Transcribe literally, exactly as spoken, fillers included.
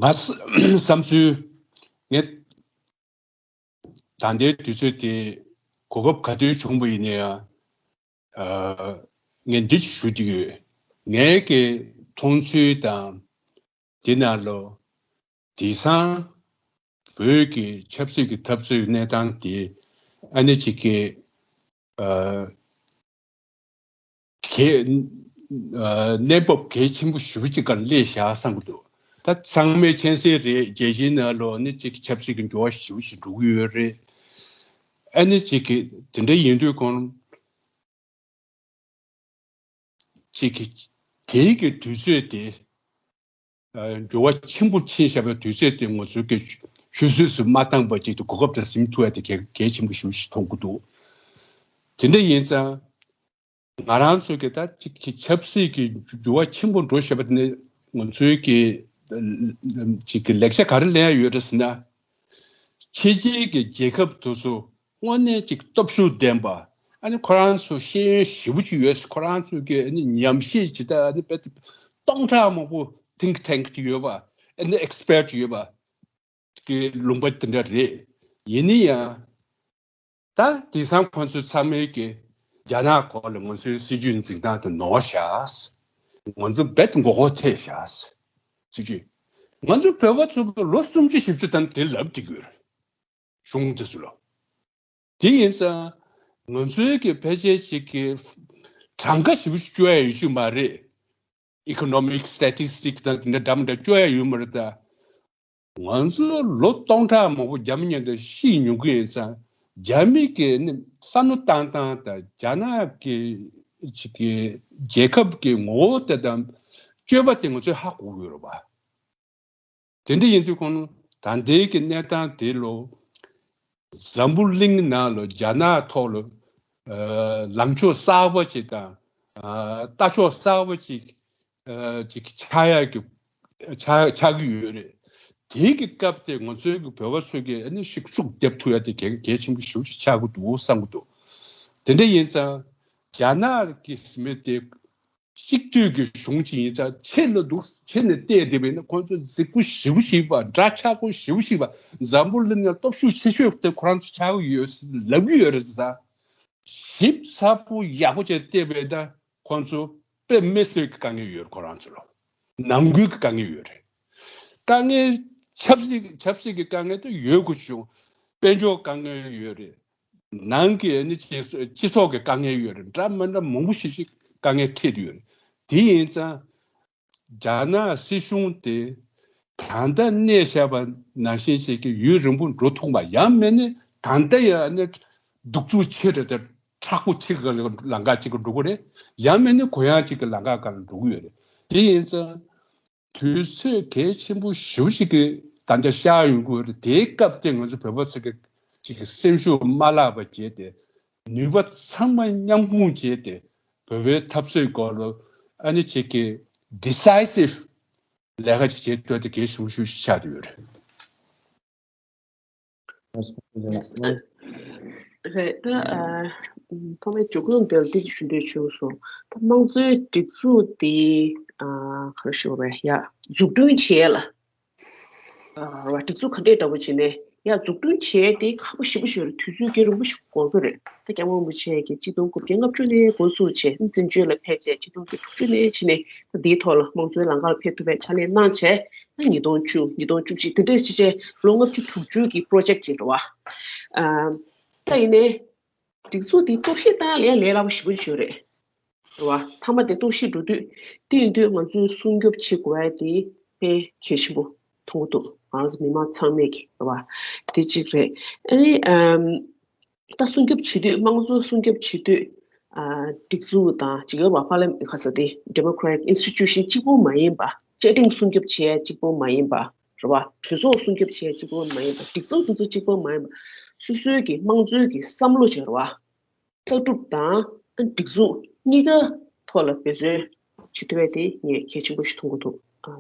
ང་བསམ་ཚུལ་ངས་ད་ལྟའི་དུས་ཚོད་དེ་གོ་སྐབས་ག་དུས་བྱུང་བ་ཡིན་ན་ཡང་ངས་འདི་ཞུ་གི་ཡོད། ངའི་གི་མཐོང་ཚུལ་དང་འདི་ནང་ལོ་དེང་སང་བོད་ཀྱི་ཆབ་སྲིད་ཀྱི་འཐབ་རྩོད་གནས་སྟངས་དེ་ཨ་ནི་ཅིག་གི་གལ་གནས་བབ་གལ་ཆེན་པོ་ཞེ་པོ་ཅིག་སྒང་སླེབས་བཞག་བསམ་གྱི་འདུག་ད་ཚང་མས་མཁྱེན་གསལ་རེད། རྒྱལ་སྤྱིའི་ནང་ལོགས་ནི་ཅིག་ཆབ་སྲིད་ཀྱི་འགྱུར་བ་ཞེ་པོ་ཞིག་འགྲོ་གི་ཡོད་རེད། ཨ་ནི་ཅིག་གི་དེ་འདྲ་ཡིན་དུས་གོང་ཅིག་གི་དེའི་གི་དུས་ཚོད་དེ་འགྱུར་བ་ཆེན་པོ་ཕྱིན་བཞག་པའི་དུས་ཚོད་དེ་ང་ཚོའི་གི་ཆུད་ཟོས་སུ་མ་བཏང་བ་ཅིག་ཏུ་གོ་སྐབས་དང་ཟིན་ཐུབ་ཡ་དེ་གལ་གལ་ཆེན་པོ་ཞེ་པོ་ཞིག་མཐོང་གི་འདུག་དེ་འདྲ་ཡིན་ཙང་། ང་རང་ཚོའི་གི་ད་ཅིག་གི་ཆབ་སྲིད་ཀྱི་འགྱུར་བ་ཆེན་པོ་འགྲོ་བཞིན་པ་དེ་ནི་ང་ཚོའི་གི་ཅིག་གི་ལེགས་ཆ་ག་རེ་ལེན་ཡ་ཡོད་རེད་ཟེར་ན། ཕྱི་རྒྱལ་གྱི་རྒྱལ་ཁབ་དེ་ཚོ་དངོས་གནས་ཅིག་སྟོབས་ཤུགས་ལྡན་པ། ཨ་ནི་ཁོ་རང་ཚོ་ཤེས་ཡོན་ཞེ་པོ་ཅིག་ཡོད། ཁོ་རང་ཚོའི་གི་ཨ་ནི་ཉམས་ཞིབ་ཅིག་ད་ཨ་ནི་དཔེ་སྟོང་ཕྲག་མང་པོ་think tank ཅིག་ཡོད་པ། ཨ་ནི་expert ཅིག་ཡོད་པ་གི་ལུང་པ་དེ་འདྲ་རེད། ཡིན་ན་ཡང་། ད་དེང་སང་ཁོང་ཚོས་ཚང་མས་ཀྱི་རྒྱ་ནག་སྐོར་ལ་ང་ཚོའི་སྲིད་ཇུས་འཛིན་སྟངས་དེ་ནོར་ཤག་ང་ཚོ་རྦད་དེ་མགོ་སྐོར་ཐེབས་ཤག་སྲིད་ཇུས། ང་ཚོ་བོད་པ་ཚོ་གི་ལོ་སུམ་ཅུ་བཞི་བཅུ་དང་དེ་ལབ་བསྡད་ཀྱི་ཡོད་རེད། གཞུང་དེ་ཚོ་ལ། དེ་ཡིན་ཙང་ང་ཚོའི་གི་ཕལ་ཆེར་ཅིག་གི་གྲངས་ཀ་ཞེ་པོ་ཅིག་བཅོ་ཡ་ཡོད་རྒྱུ་མ་རེད། Economic statistics དང་དེ་འདྲ་འདྲ་མི་འདྲ་བཅོ་ཡ་ཡོད་མ་རེད་ད། ང་ཚོ་ལོ་སྟོང་ཕྲག་མང་པོ་རྒྱ་མི་མཉམ་དུ་ཤི་མྱོང་གི་ཡིན་ཙང་རྒྱ་མི་གི་ནི་བསམ་བློ་བཏང་སྟངས་དང་རྒྱ་ནག་གི་ཅིག་གི་རྒྱལ་ཁབ་ཀྱི་ངོ་བོ་དེ་དང་སྤྱོད་པ་དེ་ང་ཚོས་ཧ་གོ་གི་ཡོད་རེད་པ། དེ་འདྲ་ཡིན་དུས་གོང་ད་ལྟའི་གི་གནས་སྟངས་དེ་ལོ། འཛམ་བུ་གླིང་ནང་ལ་རྒྱ་ནག་ཐོག་ལ་ལངས་ཕྱོགས་གསར་པ་ཅིག་དང་ལྟ་ཕྱོགས་གསར་པ་ཅིག་ཅིག་ཆགས་ཡག་གི་ཆགས་ཆགས་ཀྱི་ཡོད་རེད། དེའི་གི་སྐབས་དེ་ང་ཚོའི་གི་བོད་པ་ཚོས་གི་ཨ་ནི་ཤུགས་ཤུགས་རྒྱབ་ཐུབ་ཡ་དེ་གལ་གལ་ཆེན་པོ་ཞེ་པོ་ཞིག་ཆགས་ཀྱི་འདུག་བསམ་གྱི་འདུག་དེ་འདྲ་ཡིན་ཙང་རྒྱ་ནག་གི་ཟེར་མི་དེ། གཅིག་སྡུད་ཀྱི་གཞུང་ཅིག་ཡིན་ཙང་ཕྱི་ལ་འདུག་ཕྱི་ནས་བལྟས་བསྡད་པ་ཡིན་ན་ཁོང་ཚོ་རྫིག་པོ་ཞེ་པོ་ཞིག་པ། འདྲ་ཆགས་པོ་ཞེ་པོ་ཞིག་པ། འཛམ་བུ་གླིང་ལ་སྟོབས་ཤུགས་ཆེ་ཤོས་དེ་ཁོ་རང་ཚོ་ཆགས་ཀྱི་ཡོད་ལབ་ཀྱི་ཡོད་རེད་ཟེར། ཞིབ་ཚགས་པོ་ཡག་པོ་བྱས་བལྟས་པ་ཡིན་ན་ཁོང་ཚོ་དཔེ་མི་སྲིད་ཀྱི་དཀའ་ངལ་ཡོད་རེད། ཁོ་རང་ཚོ་ལ་ནང་ཁུལ་གྱི་དཀའ་ངལ་ཡོད་རེད། དཀའ་ངལ་ཆབ་སྲིད་ཆབ་སྲིད་ཀྱི་དཀའ་ངལ་དེ་ཡོད་དགོས་བྱུང་། དཔལ་འབྱོར་དཀའ་ངལ་ཡོད་རེད། ནང་གི་ནི་སྤྱི་སྤྱི་ཚོགས་ཀྱི་དཀའ་ངལ་ཡོད་རེད། འདྲ་མི་འདྲ་མང་པོ་ཞིག་ཞིག་དཀའ་ངལ་འཕྲད་ཡོད་རེད། དེ་ཡིན་ཙང་རྒྱ་ནག་སྲིད་གཞུང་དེ་ད་ལྟ་གནས་བཞག་པ་ནང་བཞིན་ཞིག་གི་ཡུན་རིང་པོ་འགྲོ་ཐུབ་པ། ཡང་མིན་ནི་ད་ལྟ་ཡང་ནི་གདུག་རྩུབ་ཆེ་རེད་དེ་མཁྲེགས་པོ་ཆེ་གི་ལམ་ཁ་ཅིག་གི་འགྲོ་གི་རེད། ཡང་མིན་ནི་གུ་ཡངས་ཅིག་གི་ལམ་ཁ་སྒང་ལ་འགྲོ་གི་ཡོད་རེད། དེ་ཡིན་ཙང་། དུས་ཚོད་གལ་ཆེན་པོ་ཞེ་པོ་ཞིག་གི་ད་ལྟ་ཤར་ཡོང་གི་ཡོད་རེད། དེའི་སྐབས་དེ་ང་ཚོ་བོད་པ་ཚོ་གི་ཅིག་གི་སེམས་ཤུགས་མ་བརླག་པ་བྱས་ཏེ། ནུས་པ་ཚང་མ་མཉམ་སྤུངས་བྱས་ཏེ། བོད་པའི་འཐབ་རྩོད་སྐོར་ལ་ཨ་ནི་ཅིག་གི་decisive ལས་ཀ་ཅིག་བྱེད་ཐུབ་དེ་གལ་ཆེན་པོ་ཞེ་པོ་ཞིག་ཆགས་བསྡད་ཡོད་རེད། རེད་ད། ཨ། ཐོག་མའི་འཇུག་སྐུལ་འདིར་འདི་ཞུ་འདོད་བྱུང་སོང་། ད་དམངས་གཙོའི་སྒྲིག་འཛུགས་འདི། ཨ། ག་རེ་ཞུ་དགོས་རེད་ཡ། འཛུགས་སྐྲུན་བྱེད་ཡ་ལ། ཨ། རེད་བ། སྒྲིག་འཛུགས་ག་འདྲས་འདྲ་པོ་བྱས་ནས་ཡ་འཛུགས་སྐྲུན་བྱེད་ཡ་དེ་ཁག་པོ་ཞེ་པོ་ཞིག་རེད། དུས་ཚོད་ཀྱི་རིང་པོ་ཞིག་འགོར་གི་རེད། ད་སྐྱབས་མགོན་རིན་པོ་ཆེ་གིས་གཅིག་སྟོང་དགུ་བརྒྱ་ལྔ་བཅུ་ནས་འགོ་བཙུགས་བྱས་བཙན་བྱོལ་ལ་ཕེབས་བྱས་གཅིག་སྟོང་དགུ་བརྒྱ་དྲུག་ཅུ་ནས་ཕྱིན་ནས་ད་འདིའི་ཐོག་ལ་དམངས་གཙོའི་ལམ་ཁར་ཕེབས་ཐུབ་པའི་ཕྱག་ལས་གནང་བྱས། ད་ཉིས་སྟོང་བཅུ། ཉིས་སྟོང་བཅུ་གཅིག་དེ་འདྲས་ཅིག་བྱས་ལོ་ལྔ་བཅུ་དྲུག་ཅུ་གི་པོ་རོ་ཇེག་ཅིག་རེད་བ། ཨ། ད་ཡིན་ནའི་སྒྲིག་འཛུགས་འདི་གཏོར་བཤིག་བཏང་ལས་ལས་སླ་པོ་ཞེ་པོ་ཅིག་རེད། རེད་བ། མཐའ་མ་དེ་གཏོར་བཤིག་འགྲོ་དུས་དེ་ཡིན་དུས་ང་ཚོས་སྲུང་སྐྱོབ་བྱེད་དགོས་ཡ་དེ་དཔེ་གལ་ཆེན་པོ་མཐོང་གི་འདུག་ང་ཚོ་མི་མང་ཚང་མས་ཀྱི་རེད་བ། དེ་གཅིག་རེད། ཨ་ནི། ཨམ། ད་སྲུང་སྐྱོབ་བྱེད་དུས་དམངས་གཙོ་སྲུང་སྐྱོབ་བྱེད་དུས། ཨ། སྒྲིག་འཛུགས་དང་ཅིག་ཡོད་པ་པར་ལི་མེན་ཁ་ས་དེ་democratic institution གཅིག་པོ་མ་ཡིན་པ། བཅའ་ཁྲིམས་སྲུང་སྐྱོབ་བྱེད་ཡ་གཅིག་པོ་མ་ཡིན་པ་རེད་བ། གྲོས་ཚོགས་སྲུང་སྐྱོབ་བྱེད་ཡ་གཅིག་པོ་མ་ཡིན་པ། སྒྲིག་འཛུགས་དེ་ཚོ་གཅིག་པོ་མ་ཡིན་པ། སོ་སོའི་གི་དམངས་གཙོའི་གི་བསམ་བློ་ཅིག་རེད་བ། ལྟ་གྲུབ་དང་སྒྲིག་འཛུགས་གཉིས་ཀ་ཐོག་ལ་འབད་བརྩོན་བྱེད་ཐུབ་པ་དེ་ངས་གལ་ཆེན་པོ་ཞིག་མཐོང་གི་འདུག་ཨ།